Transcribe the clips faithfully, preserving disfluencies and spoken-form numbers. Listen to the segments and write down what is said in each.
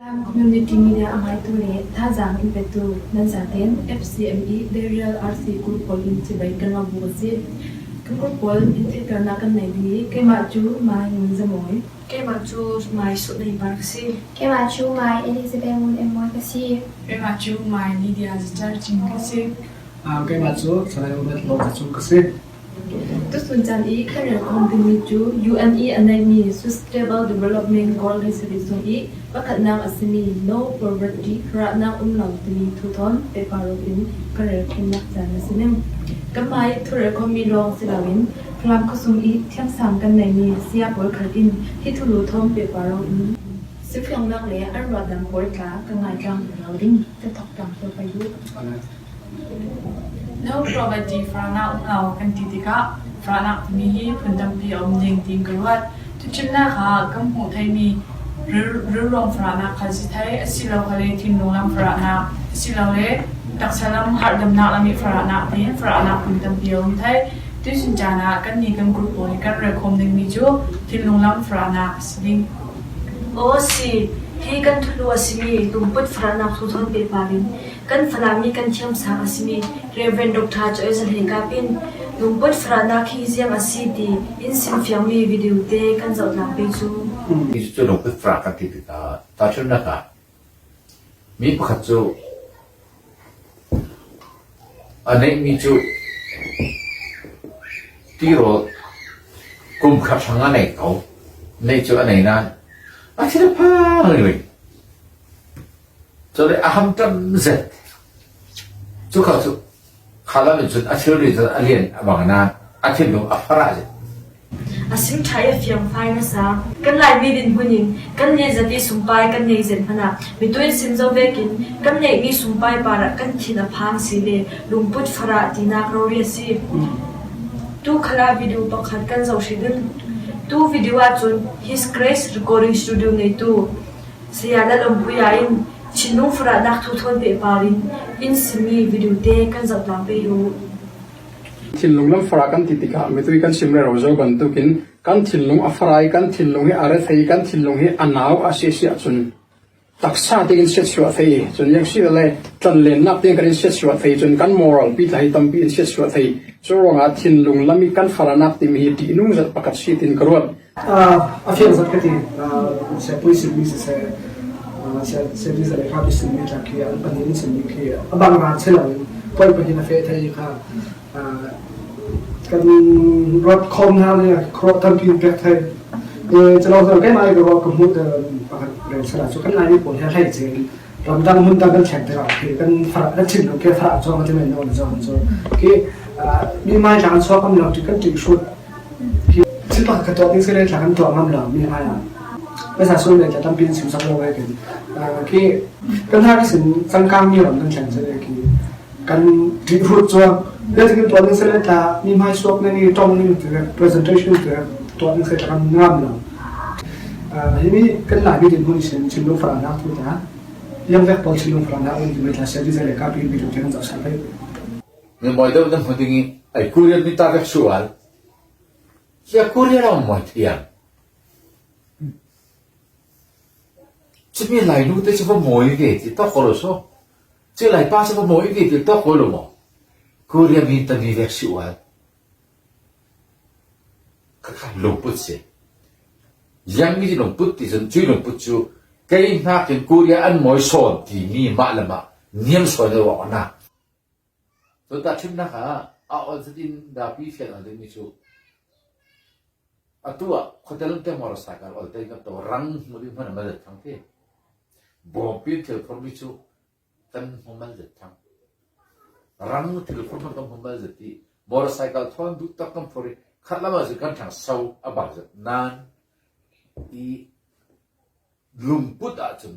Community Media a ngaitu le thazaang in petu nan zaten F C M i Burial R C Group pawl in chibai kan lo bu a si. Kan group pawl in theihterna kan nei ding hi. Keimah cu Mai Ngun Zamawi. Keimah cu Mai Suh Nei Par ka si. Keimah cu Mai Elizabeth Ngun Em Mawi ka si. Keimah cu Mai Lydia Zachar Chin ka si. Ah, keimah cu Salai Robert Lawng Zachung ka si. Tusun caan i kan relkhawm dingmi cu U N i a neihmi Sustainable Development Goal hleisarih sung i pakhatnak a simi No Poverty, farahnak um lo timi thu thawn pehpar awk in kan relkhawmnak caan a si ding. Kanmah i thurelkhawmmi lawng si loin Falam khuasung i thiamsang kan neihmi saya pawl khal in hi thulu thawn pehpar awk in simfiangnak le an ruahdam pawl tla kan ngaitlang lo ding. Kan thawk tlang pawl pei uh. No poverty, farahnak um lo kan ti tikah farahnak timi hi phun tampi a um ding tiin ka ruat. Tuchimnak ah kan hmuh theimi ril-, rilruang farahnak kha si thei, asilole thinlung lam farahnak, asilole taksa lam harhdamnak lam i farahnak tiin farahnak phun tampi a um thei. Tuchun caan ah kannih kan group pawl hi kan relkhawm dingmi cu thinlung lam farahnak a si ding. Aw si, hi kan thulu a simi lungput farahnak thu thawn pehpar in kan Falam i kan thiamsang a simi Reverend Doctor Joel Zalhei Kap in lungput farahnak hi ziang a si ti in simfiangmi video te kan zoh tlang pei cu. Hi cu lungput farah kan ti tikah tahṭhimnak ah mi pakhat cu a neihmi cu tirawl kum khat hrang a nei ko. Neih cu a nei nain a thil a phang rih. Cule a hamṭam zet. Cu kha cu kha lam in cun a thilri zet a lian a bang nain a thinlung a farah zet. A sim ṭha i a fiangfai nasa. Kan Laimi dinhmun in kan ngeih zat i sumpai kan ngei zet hmanh ah mitu in sim zo vekin kan ngeihmi sumpai parah kan thin a phang si le lungput farah tinak rori a si. Tu khalah video pakhat kan zoh hrih ding. Tu video ahcun His Grace Recording Studio ngeitu Saya Lalom Puya in thinlung farahnak thu thawn pehpar in in simmi video te kan zoh tlang pei u. Thinlung lam farah kan ti tikah mitu i kan sim rero zo bantukin kan thinlung a farah i kan thinlung hi a rethei i kan thinlung hi a nau a si a si ahcun taksa tein siatsuah thei i cun ziang si le tlanlennak tein kan in siatsuah thei i cun kan moral pi tla hi tampi in siatsuah thei. Cu ruangah thinlung lam i kan farahnak timi hi ṭihnung zat pakhat si tin ka ruat. Ah, a fiang zat ka ti, ah, Sia Pui simmi siseh, ah, Sia, Sia Di Zalei Kap i simmi tla khi, an pahnih in simmi khi, a bang ral si lo in, point pahnih a feh thei kha, ah, kan ruat khawm hna le khuaruah tampi in pek thei. Eh, calo zong keimah i ka ruah ka hmuh te pakhat rel sala cu kan Laimi pawl he hlei ceng. Ramdang hmun dang kan thleng tikah khi kan farah, kan thinlung khi farah cuang a ti men nawn zong cu. Khi, ah, mi mai tla an chuak am lo ti kan ṭih hrut. Khi thil pakhat ka tuah ding si le tla kan tuah ngam lo mi mai ah. Pesa sum le tla tampi in simsak lo vekin. Ah, khi kan har ihsin cangkang mi ram kan thleng si le khi kan ṭih hrut cuang. Le tikin tuah ding si le tla mi mai suak ning i ṭong ning ti presentation ti tuah ding si le tla kan ngam lo. Ah, himi kan Laimi dinhmun ihsin thinlung farahnak thu ta. Yang vek pawl thinlung farahnak um ti mai tla Sia Di Zalei Kap i video te kan zoh sal pei. Mi mawi deuh nan hmu ding i ai Korea mi ta vek sual. Sia Korea lo mawi thiam. Cumi lai nu te cu va mawi ve ti tak ko lo so. Cu lai pa cu va mawi ve ti tak ko lo maw. Korea mi ta mi vek sual. Ka kha lungput si. Yang mi lungput ti cun cui lungput cu kei hnakin Korea an mawi sawn timi mah le mah niam sawn a awk na. Tuta ṭhimnak ah a ol zat in dapi fian ol dingmi cu atu ah khuatel te motorcycle ol te kan to rang hmuh ding hmanh a mal zat thang te. Bawmpi thil phurmi cu kan hmu mal zat thang. Rang thil phur hmanh kan hmu mal zat i motorcycle thawn duh tak kan phur i khat lam ah cun kan ṭhang so a bang zat nan i lungput ah cun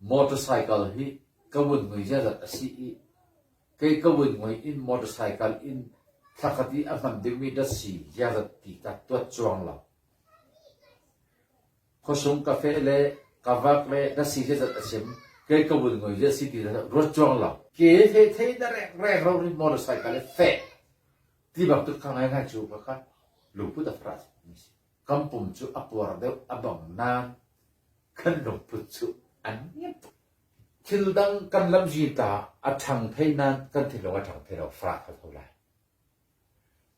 motorcycle hi ka vun ngui ziazat a si i kei ka vun ngui in motorcycle in thlakhat i a hman dingmi da si ziazat ti ka tuat cuang lo. Khuasung ka feh le ka vak le da si ziazat a sim, kei ka vun ngui zia si ti ruat cuang lo. Ke feh thei na rek rek rori motorcycle le feh ti bang tu ka ngai ngai cu ka kha lungput a farah mi si. Kan pum cu a puar deuh a bang nan kan lungput cu an ngiat. Thil dang kan lamzin ta a ṭhang thei nain kan thinlung a ṭhang thei lo, farah thotho lai.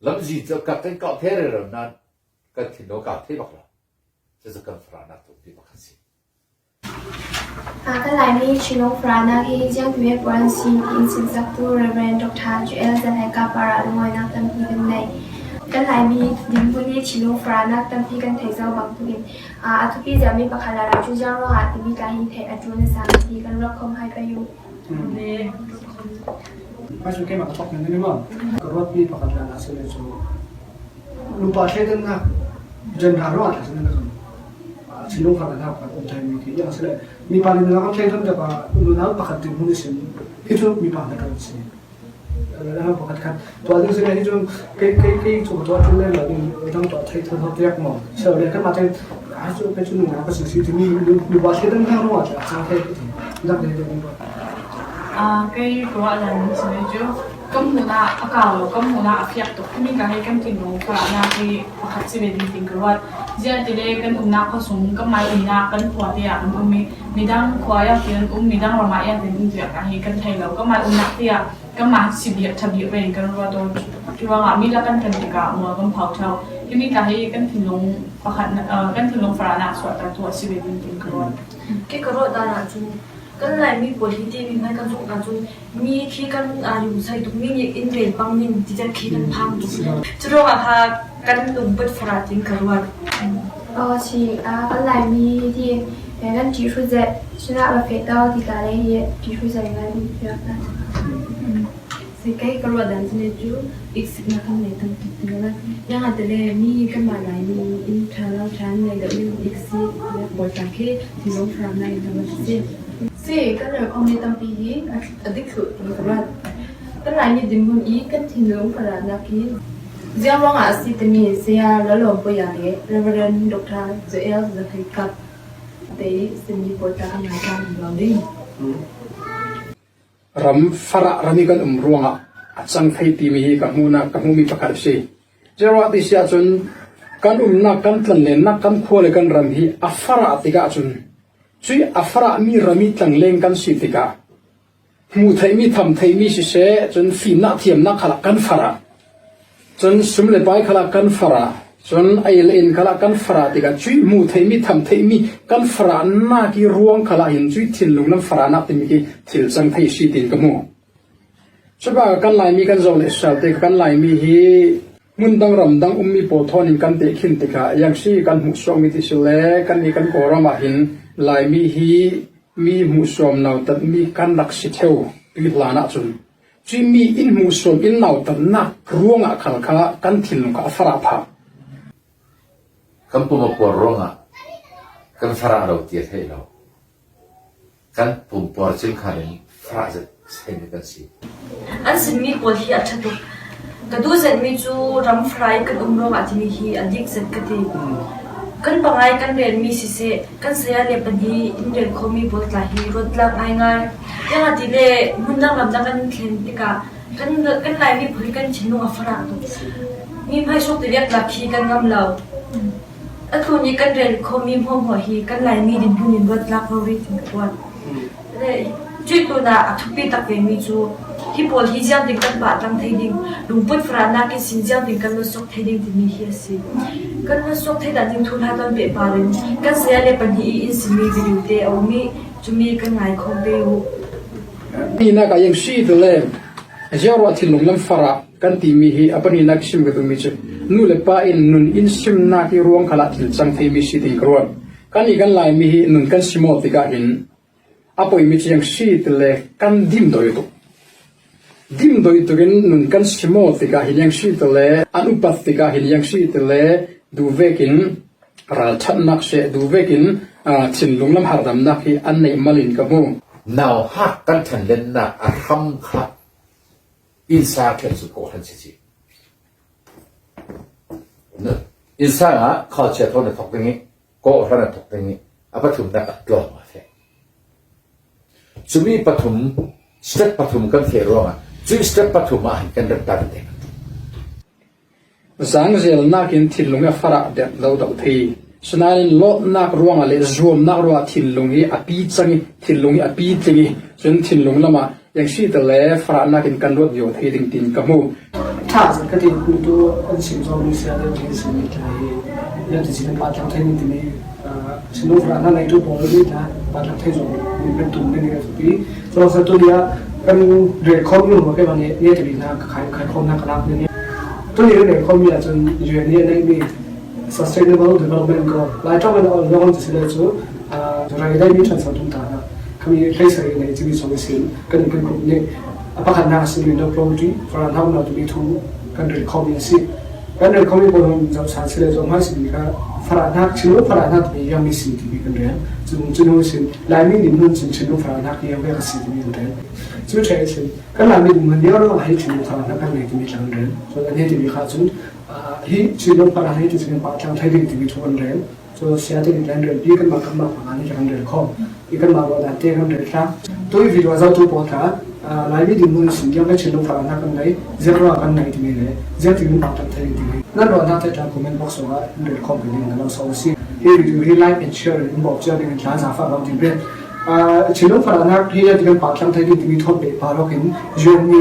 Lamzin cu kan kan kauh thei rero nain kan thinlung a kau thei bak lo. Cucu kan farahnak tumpi pakhat si. Aa, kan Laimi thinlung farahnak hi ziangtin puan sin in simsaktu Reverend Doctor Joel Zalhaika parah lungawinak tampi kan nei. Kan Laimi dinhmun hi thinlung farahnak tampi kan theih zo bangtuk in, aa, a thupi zetmi pakhat lala cu ziang ruangah timi tla hi theih a ṭul a sang ti kan ruat khawm hai pei uh. Hmai cu keimah ka thawk hmanh maw? Ka ruatmi pakhat lala si le cu nupa thleidannak jen hna ruangah thleidannak kan thinlung farahnak kan um thei mi ti a si le mipa nih nak thleidan tak a nunau pakhat dinhmun i sim hi cu mipa hna kan si. Pakhat khat tuah ding si le hi cu kei kei kei cu ka tuah ṭul le lo ding dang tuah thei thotho piak maw? Si lo le kanmah thei ai cu kei cu nunau ka si si timi nupa thleidannak ruangah a cang thei ding dang thei ding. Aa, kei ka ruah dan si le cu kan hmuhnak a kau lo, kan hmuhnak a fiak tuk. Himi ka hei kan thinlung farahnak hi pakhat si ve ding tin ka ruat. Ziah ti le kan umnak khua sung kanmai umnak kan khua te ah kan um i midang khua ah ti an um, midang ram ah ti an um tiah ka hei kan thei lo. Kanmai umnak te ah kanmah si biak ṭha biak ve in kan ruat aw. Curuangah mi lak kan kan tikah mual kan phau ṭheu. Himi ka hei kan thinlung pakhat, aa, kan thinlung farahnak suahtertu a si ve ding tin ka ruat. Kei ka ruah dan ah cun kan Laimi pawl hi ti mi hmai kan zumh ta cun mi khi kan, aa, lungsai tuk, mi nih in rel pang ning ti zet khi kan phang tuk. Curuangah kha kan lungput farah tin ka ruat. Aw, si, aa, kan Laimi hi ti kan ṭih hru zet, sinah va feh tau ti tla le hi ṭih hru zet ngan in piak ta. Si kei ka ruah dan cu ne cu iksiknak kan nei tam tuk ti la. Yang a tele mi kanmah Laimi in ṭha lo ṭha an nei deuh ning iksi le pawl ta khi thinlung farahnak in tam a si. Si kan rel khawng mi tampi hi a dik thluh ti ka ruat. Kan Laimi dinhmun i kan thinlung farahnak hi ziang ruangah a si timi saya Lalawm Puya le Reverend Doctor Joel Zathei Kap te i simi pawl ta kan ngai kan lo ding. Ram farah ram i kan um ruangah a cang thei timi hi ka hmuhnak, ka hmuhmi pakhat a si. Ziah ruah ti si ahcun kan umnak, kan tlanlennak, kan khua le kan ram hi a farah tikah cun cuih a farahmi ram i tlangleng kan si tikah hmuh theihmi, tham theihmi siseh, cun fimnak, thiamnak khalah kan farah. Cun sum le pai khalah kan farah, cun ei le in khalah kan farah tikah cuih hmuh theihmi, tham theihmi kan farahnak i ruang khalah hin cuih thinlung lam farahnak timi khi thil cang thei si tiin ka hmu. Cuba kan Laimi kan zoh le sal te kan Laimi hi hmun dang ram dang ummi pawl thawn in kan tehkhin tikah yang si kan hmuh suakmi ti si le kannih kan Kawlram ah hin Laimi hi mi hmuhsuam nautatmi kan rak si theu ti hlan ahcun cuih mi in hmuhsuam in nautatnak ruangah khal kha kan thinlung kha a farah phah. Kan pum a puar ruangah kan farah lo ti a theih lo. Kan pum puar cin khan in farah zet seimi kan si. An simmi pawl hi a ṭha tuk. Ka duh zetmi cu ram farah i kan um ruangah timi hi a dik zet ka ti. Kan pangai kan relmi siseh, kan saya le pahnih in rel khomi pawl tla hi ruat tlak ngaingai. Tiang a ti le hmun dang ram dang kan thlen tikah kan, kan Laimi pawl hi kan thinlung a farah tuk. Mi hmaisuak ti riak tlak khi kan ngam lo. A tlun i kan rel khomi hmuahhmuah hi kan Laimi dinhmun in ruat tlak rori tin ka ruat. Le cuih tlunah a thupi tak vemi cu hi pawl hi ziangtin kan pahtlang thei ding, lungput farahnak ihsin ziangtin kan luatsuak thei ding timi hi a si. Kan luatsuak thei dah ding thuhla kan pehpar in kan saya le pahnih i in simi video te a um i cumi kan ngai khawm ve uh. Ninak ah yang si tu le ziaruah thinlung lam farah kan timi hi a pahnihnak sim ka duhmi cu nu le pa in nun in simnak i ruang khalah thil cang theimi si tiin ka ruat. Kan i kan Laimi hi nun kan si maw tikah hin a poimi cu yang si ti le kan dim doi tuk. Dim doi tukin nun kan si maw tikah hin yang si ti le an upat tikah hin yang si ti le duh vekin ralṭhatnak seh duh vekin thinlung lam harhdamnak hi an neih malin ka hmu. Nauhak kan ṭhanlennak a hram kha innsang khen cu kawhhran si si. Innsang ah culture thawn a thok ding i kawhhran a thok ding i a pathumnak a tlawng a feh. Cumi pathum, step pathum kan feh ruangah cuih step pathum ah hin kan rak tar ding. Zangzelnak in thinlung a farah deuh lo deuh thei. Sinain lawtnak ruangah le zuamnak ruangah thinlung hi a pi cang i, thinlung hi a pi tling i, cun thinlung lamah eng si ta le farahnak in kan luat viau thei ding tiin ka hmu. Ṭha zet ka ti hmutu an sim zo mi sia deuh hi si mi tla hi, nan ti si nan pah tlang thei mi timi, ah, si nu farahnak neitu pawl mi tla pah tlang thei zo mi kan tum ni ka pi. Zo sa tu nia kan rel khawm mi hmu ke bang nge, nge ti mi na ka khai, khai khawm na ka lak ni. Tu ni rel khawm mi ah cun U N ni a neih mi Sustainable Development Goal. Lai ṭong in a on lawng ti si le cu, aa, rai dai mi ṭhan so tum ta na. Khami hlei sari nei cimi song sin, kan in kan khup nih. A pakhatnak a si mi no pro ti, farahnak no timi thu kan rel khawm mi a si. Kan rel khawm mi pawl hun zau san si le zong hmai si mi kha farahnak, chin lo farahnak mi yang mi si timi kan rel. Cun, cun hun sin, lai mi nim nun sin chin lo farahnak yang ve ka si timi kan rel. Cu ṭhe sin, kan lai mi nim nun yang lo hei chin lo farahnak kan nei timi kan rel. So, kan hei timi kha cun, Aa, hi chin lo farahnak hi ti chin pah tlang thei ding timi thu kan rel. Cu sia te nih kan rel pi, kan mah kan mah panga nih kan rel khawm. I kan mah ruahnak te kan rel tlang. Tu i video a zohtu pawl kha, aa, lai mi din mun sin yang kan chin lo farahnak kan nei, ziak ruah kan nei timi le, ziak ti min pah tlang thei ding timi. Nan ruahnak te tlang comment box ah kan rel khawm kan ding na lo so si. Hi video hi like and share in bawk cia ding in tlang za fa lo ding pen. Aa, chin lo farahnak hi a ti kan pah tlang thei ding timi thawt peh pa lawk in, U N ni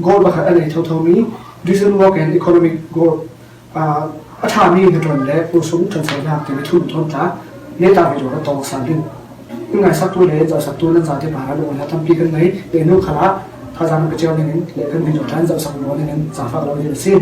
goal pakhat a nei thotho mi, decent work and economic goal, aa, a ṭhami hnaṭuan le pulsung ṭhanchonak timi thum thawn tla, neta video kan tawng sal ding. In ngaisaktu le zohsaktu nan zate parah lo na tampi kan ngei, le nu khalah thazang ka ciau ning in, le kan video tlan zohsak lo ning in, zafak lo ding a si.